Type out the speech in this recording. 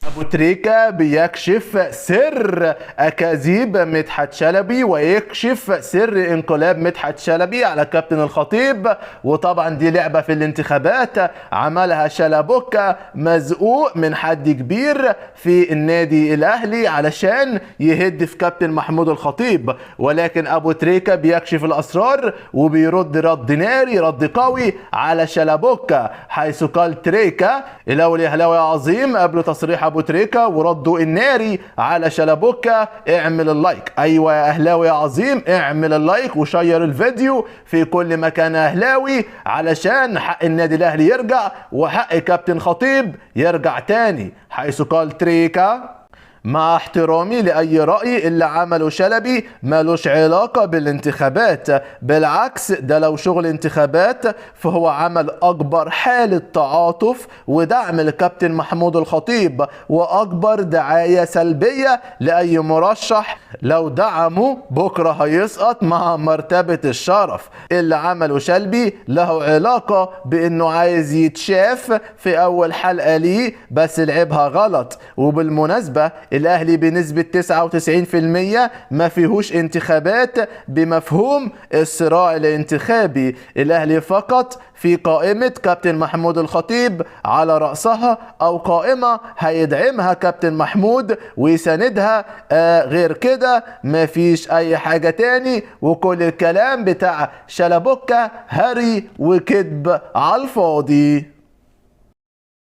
ابو تريكة بيكشف سر اكاذيب مدحت شلبي ويكشف سر انقلاب مدحت شلبي على كابتن الخطيب. وطبعا دي لعبة في الانتخابات عملها شلبوكة مزقوق من حد كبير في النادي الاهلي علشان يهد في كابتن محمود الخطيب، ولكن ابو تريكة بيكشف الاسرار وبيرد رد ناري، رد قوي على شلبوكة، حيث قال تريكة الاول يا اهلاوي يا عظيم قبل تصريح ابو تريكة ورده الناري على شلبوكة اعمل ال like. ايوه يا اهلاوي يا عظيم، اعمل ال like وشير الفيديو في كل مكان اهلاوي علشان حق النادي الاهلي يرجع وحق كابتن خطيب يرجع تاني. حيث قال تريكة مع احترامي لأي رأي اللي عمله شلبي مالوش علاقة بالانتخابات، بالعكس ده لو شغل انتخابات فهو عمل أكبر حالة تعاطف ودعم لكابتن محمود الخطيب وأكبر دعاية سلبية لأي مرشح لو دعمه بكرة هيسقط مع مرتبة الشرف. اللي عمله شلبي له علاقة بأنه عايز يتشاف في أول حلقة ليه، بس لعبها غلط. وبالمناسبة الأهلي بنسبة 99% ما فيهوش انتخابات بمفهوم الصراع الانتخابي، الأهلي فقط في قائمة كابتن محمود الخطيب على رأسها أو قائمة هيدعمها كابتن محمود ويساندها، غير كده ما فيش أي حاجة تاني، وكل الكلام بتاع شلبوكة هري وكذب على الفاضي.